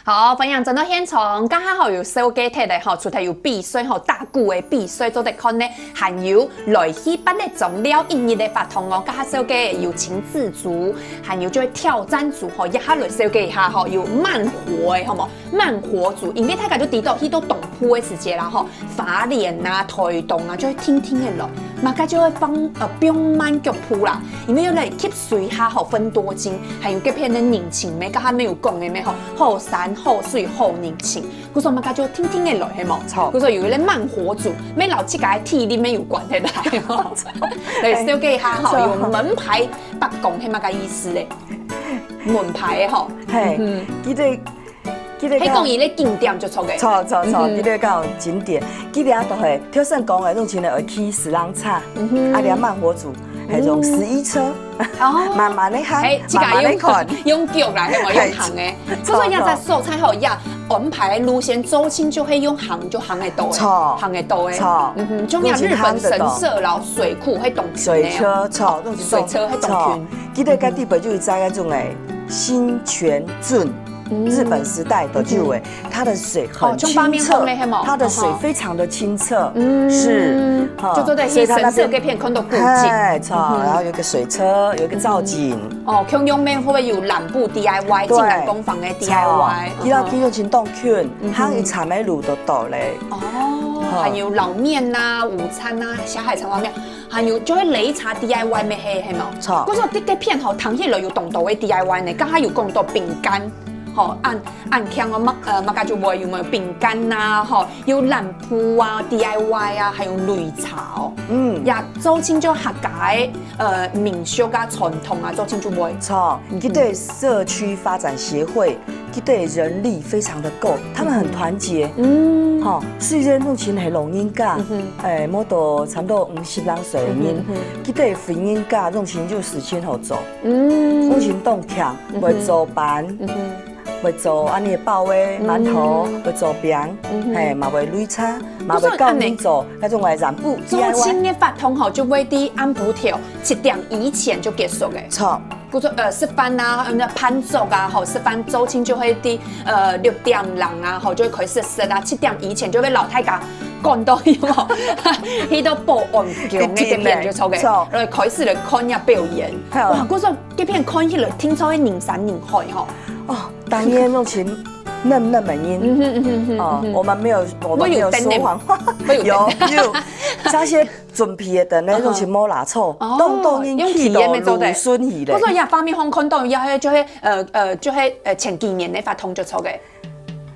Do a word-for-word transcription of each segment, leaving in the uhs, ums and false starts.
好，歡迎轉到現場。這下吼有紹介忒个吼，除忒有避稅吼，打鼓个避稅做得看呢，還有來去八德庄尞一日个活動哦。這下紹介有親子組，還有就係挑戰組吼，這下來紹介一下吼，有慢活个好無？慢活組，因為大家就知道去到東部个時節啦吼，花蓮啊、台東啊，就會定定个來，麼个就會放呃放慢腳步啦，因為愛來吸收一下吼芬多精，還有該片个人情味，這下無有講个咩吼，好山好水好人情。 故所麼个就定定个來，係無？著。故所有一個慢活組，乜摎自家个體力乜有關係啦，係無？來，紹介一下吼，著。有門牌伯公係麼个意思咧？門牌个吼，嘿，嗯，記得，記得講，係講佢个景點就著个。著，著，著，嗯哼。記得講景點，記得啊，就係，頭先講个，用錢个愛去十郎車，嗯哼。啊，這慢活組，還有十一車， 哦。慢慢仔行，哎，自家用，慢慢仔看。用腳啦，係無？用行个。嘿，所以這隻所在吼，也安排路線，走親就係用行，就行得到个，著。行得到个。著。嗯哼，就像日本神社啦、水庫，係當近个哦。水車，著，都是水車，係當近。著。記得該地方就有在那種哎，新泉圳，嗯。日本時代的就有哎， 它的水很清澈，哦，像畫面上面，係無？它的水非常的清澈，嗯哼。是，哈，就做得去神社該片看到古蹟。所以它那邊，哎，著，嗯哼。然後有一個水車，有一個造景。嗯哼。哦，共樣面會不會有藍布D I Y、對。進來工坊个D I Y？著，嗯哼。佢要去用行動圈，嗯哼。行一站个路就到咧。哦，哈。還有撈麵啊、午餐啊、小海產撈麵，還有就係擂茶D I Y乜係，係無？著。故所這個片吼，聽起來有當多个D I Y呢，剛剛有講到餅乾， 吼，恁，恁慶哦，麼，呃，麼个就會有無？餅乾吶，吼，有藍布啊、D I Y啊，還有擂茶哦。嗯。也做親像客家个，呃，民俗啊、傳統啊，做親像會。著，嗯哼。佢對社區發展協會，佢對人力非常的夠，他們很團結。嗯。吼，雖然用錢係老人家，嗯哼。哎，無到差不多五十零歲个人，嗯哼，嗯哼。佢對老人家用錢就事情好做。 嗯。用錢當慶，嗯哼。會做粄，嗯哼。會做恁呢包仔、饅頭，嗯。會做餅，嗯哼。嘿，嘛會擂茶，嘛會教你做那種个染布做，做DIY。親个活動吼，就會在暗晡頭七點以前就結束个。著。故所，呃，食飯啊，那飯桌啊，吼，食飯做親就會在，呃，六點零啊，吼，就會開始食啊，七點以前就會摎大家趕到去吼，去到保安宮該片就著个，一定个。著。然後開始來看人家表演。 好。哇，故所該片看起來聽說會人山人海吼。哦，當然用錢嫩嫩个人。嗯哼，嗯哼，嗯哼，哦，嗯哼。我們沒有，我們沒有說謊話。會有燈的嗎？會有燈。有，有，這些準備个燈呢，嗯哼。用錢無拿錯，哦，當當人去到用體驗的做得。魯迅去咧。故所這畫面上看到，也就係，呃，呃，就係，呃，前幾年个活動就著个。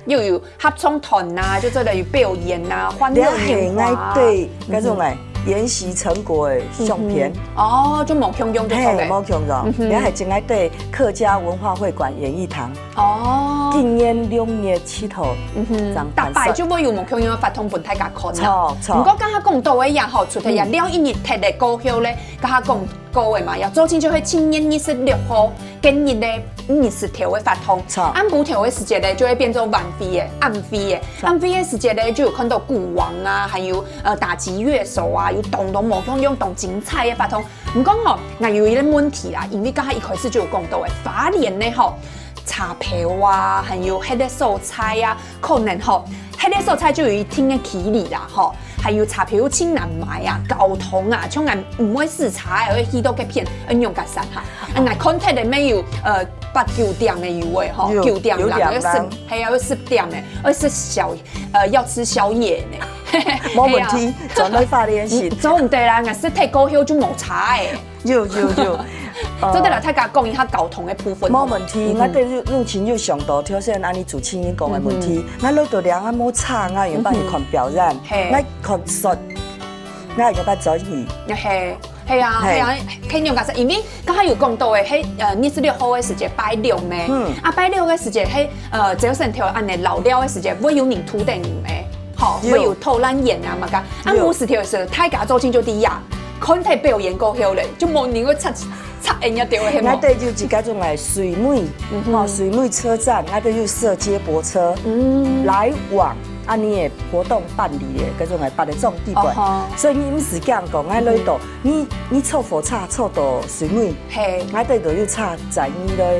又有合唱團啊，就做得有表演啊，歡樂年華啊。這係𠊎對該種个，嗯哼。研習成果个相片。嗯哼。哦，就無共樣就著个。嘿，無共樣。嗯哼。這係真愛對客家文化會館演藝堂。哦。今年六月七號，嗯哼。正辦。逐擺就會有無共樣个活動分大家看啦。著，著。毋過剛剛講到个呀吼，除忒這尞一日忒个過後咧，嗯。剛剛講 過个嘛，也做親像係七月二十六號，今日个日時頭个活動。著。暗晡頭个時節咧，就會變做晚會个，暗會个。著。暗會个時節咧，就有看到鼓王啊，還有，呃，打擊樂手啊，有當多無共樣當精彩个活動。毋過吼，𠊎有一個問題啦，因為剛才一開始就有講到个，花蓮呢吼，車票啊，還有該個所在啊， 可能吼，該個所在就有一定个距離啦，吼，還有車票盡難買啊，交通啊，像𠊎毋會駛車个，愛去到該片，愛仰結煞哈。啊，𠊎看忒个乜有，呃，八九點个有个吼，有，九點零个，有點零。係啊，愛十點个，愛食宵，呃，要吃宵夜呢。無問題，係啊。轉來花蓮市。嗯，做毋得啦，𠊎食忒過後就無差个。 有，有，有。呃，做得摎大家講一下交通个部分。無問題，嗯哼。𠊎等有，有親有想到，頭先恁呢主持人講个問題，嗯哼。𠊎來到這，𠊎無差，𠊎原本係看表演，嗯哼。嘿。𠊎看雪，𠊎原本轉去。嘿，係啊，嘿。係啊，該仰結煞，因為剛才有講到个，該，呃，二十六號个時節拜六咩？嗯。啊，拜六个時節，該，呃，朝晨頭恁呢遶尞个時節，會有人渡等人咩？吼，有。會有討爛煙啊，麼个。啊，有。無時頭个時候，大家做親像在這， 看忒表演過後咧，就無人會插，插人家著个，係無？𠊎等有一个種个水尾，嗯哼。吼，水尾車站，𠊎等有設接駁車，嗯。來往恁呢个活動辦理个，該種个八德庄地方。哦吼。所以你毋使驚講，𠊎來到，嗯哼。你，你坐火車坐到水尾，嘿。𠊎等就有車載你來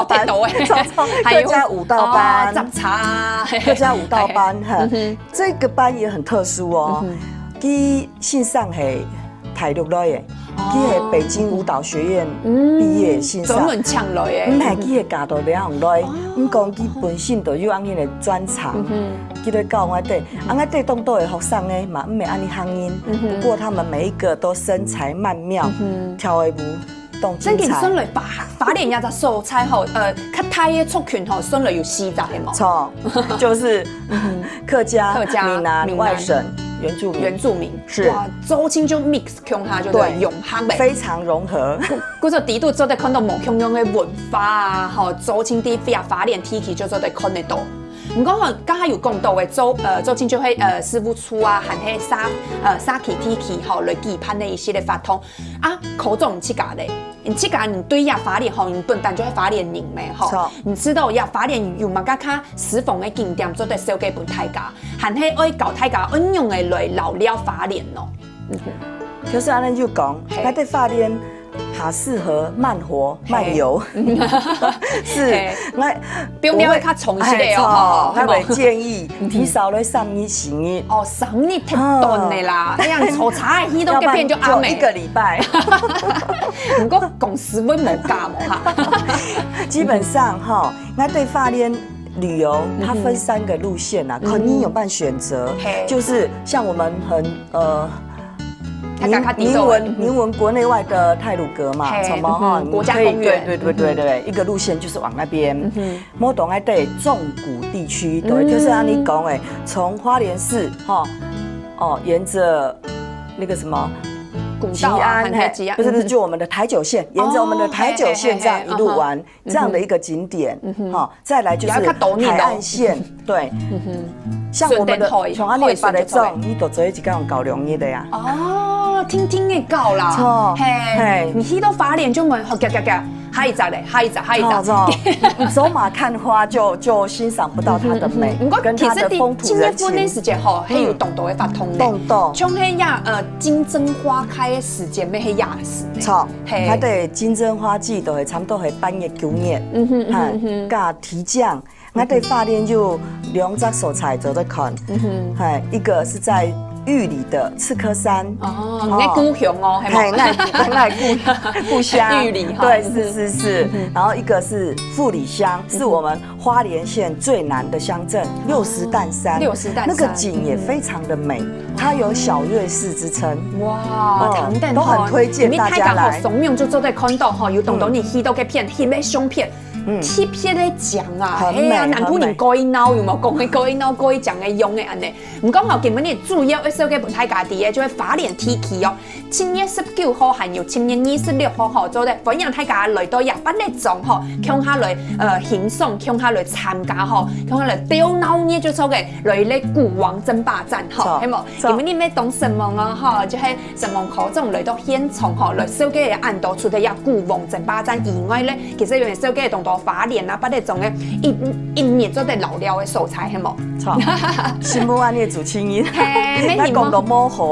哦，聽到欸。錯錯，還有客家舞蹈班，哦，雜茶啊，客家舞蹈班哈嗯哼，這個班也很特殊哦嗯。佢先生係大陸來的，哦佢係北京舞蹈學院嗯畢業先生。專門請來的。毋係，佢係嫁到這行來哦，毋講佢本身就有恁樣的專長嗯，哼，佢就教𠊎兜，啊，𠊎兜當多的學生呢，嘛毋係恁樣行人，嗯哼不過他們每一個都身材曼妙，嗯哼跳的舞當精彩真正算。來花花蓮這隻所在吼，呃，較大个族群吼，算來有四隻个嘛。錯，就是客家、客家閩南、閩南外省、原住民。原住民，是哇，做親像mix共下就對，對融合个。非常融合。故所底肚做得看到無共樣个文化啊，吼，做親在花蓮地區就做得看得到。毋過吼，剛才有講到个做呃做親像係呃事務處啊，還係社呃社區地區吼來舉辦个一系列活動啊，科長你自家咧，你自家你對這花蓮吼，你本身就係花蓮人咩吼錯，你知道這花蓮有麼个較私房个景點做得紹介分大家，還係愛教大家愛仰个來遶尞花蓮咯。就是恁樣就講，嘿。該對花蓮還適合慢活、嘿。慢遊。是，嘿。𠊎，放了較充實个哦，哎，吼，𠊎會建議，嗯哼。提早來三日、四日。哦，三日忒短个啦，啊。恁樣坐車去到該片就暗个。要不然就一個禮拜。毋過公司會無假無哈？基本上哈，𠊎對花蓮旅遊，它分三個路線啊，嗯哼。看你有沒有選擇。嘿。就是像我們很，呃，大家較知道的。您，您聞，您聞國內外的太魯閣嘛，嘿，什麼哈，嗯哼，你可以，國家公園。對，對，對，對，對，一個路線就是往那邊。嗯哼。無，當然對縱谷地區，對，嗯。就是像你講的，從花蓮市哈，哦，沿著那個什麼，古道啊，吉安，還是吉安，嘿，不是，不是，嗯哼。就我們的台九線，沿著我們的台九線這樣一路玩，哦，嘿，嘿，嘿，嗯哼。這樣的一個景點，嗯哼。哈，再來就是也較多日哦。海岸線，對。嗯哼。像我們的，順便去，從阿里巴巴的去順便去。你都做一個高粱日的呀。哦，定定个到啦。著，嘿，嘿。你去到花蓮就問，好，行，行，行，下一站嘞，下一站，下一站。著，著。你走馬看花就，就欣賞不到它的美，嗯哼，嗯哼。毋過其實你，跟它的風土人情。七月份个時節吼，嗯。還有當多个活動呢。當多。像該夜，呃，金針花開个時節，乜係夜市呢。著。 嘿。它的金針花季都係差不多係八月、九月，嗯哼，嗯哼，嘿，嗯哼。佮提醬，𠊎對花蓮有兩隻所在做得看，嗯哼。嘿，一個是在玉里的赤科山，哦，哦。你的故鄉哦，係無？嘿，那，那故，故鄉。玉里哈。對，是，是，是。嗯哼。然後一個是富里鄉，是我們花蓮縣最南的鄉鎮，六十石山。六十石山。那個景也非常的美，嗯哼。它有小瑞士之稱。哇，哦，當然吼，都很推薦大家來。因為大家吼，上網就做得看到吼，有當多人去到該片，翕个相片，嗯。特別个靚啊，很美，嘿啊，南部人很美。過一鬧，有無？講个過一鬧，過一靚个樣个恁呢。毋過吼，今晡日主要愛紹介分大家知个，就係花蓮地區哦。 七月十九號還有七月二十六號吼，做得歡迎大家來到這八里庄吼，共下來，呃，欣賞，共下來參加吼，共下來鬥鬧熱就著个，來咧股王爭霸戰吼，著，係無？著。今晡日乜當承蒙哦吼，就係承蒙科長來到現場吼，來紹介恁多除了這股王爭霸戰以外咧，其實有人紹介當多花蓮啊、八里庄个一，一日做得遶尞个所在，係無？ 著，承蒙恁呢主持人，嘿，乜，𠊎講到無好。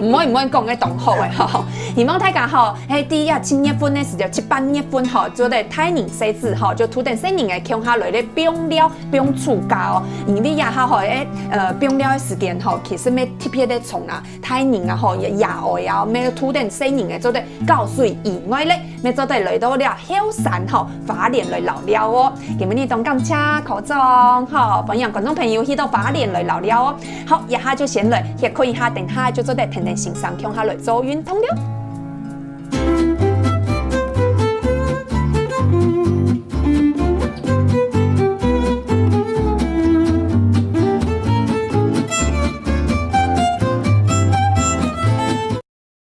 毋會，毋會，講个當好个吼。希望大家吼，係，在這七月份个時節，七八月份吼，做得大人細子吼，就渡等細人仔共下來咧放尞、放暑假哦。因為這下吼，欸，呃，放尞个時間吼，其實乜特別个長啊，大人啊吼，也，也愛啊，乜渡等細人仔做得搞水以外咧， 乜做得來到這後山吼，花蓮來遶尞哦。今晡日當感謝科長吼，歡迎觀眾朋友去到花蓮來遶尞哦。好，這下就先來歇睏一下，等下就做得跈等先生共下來做運動了。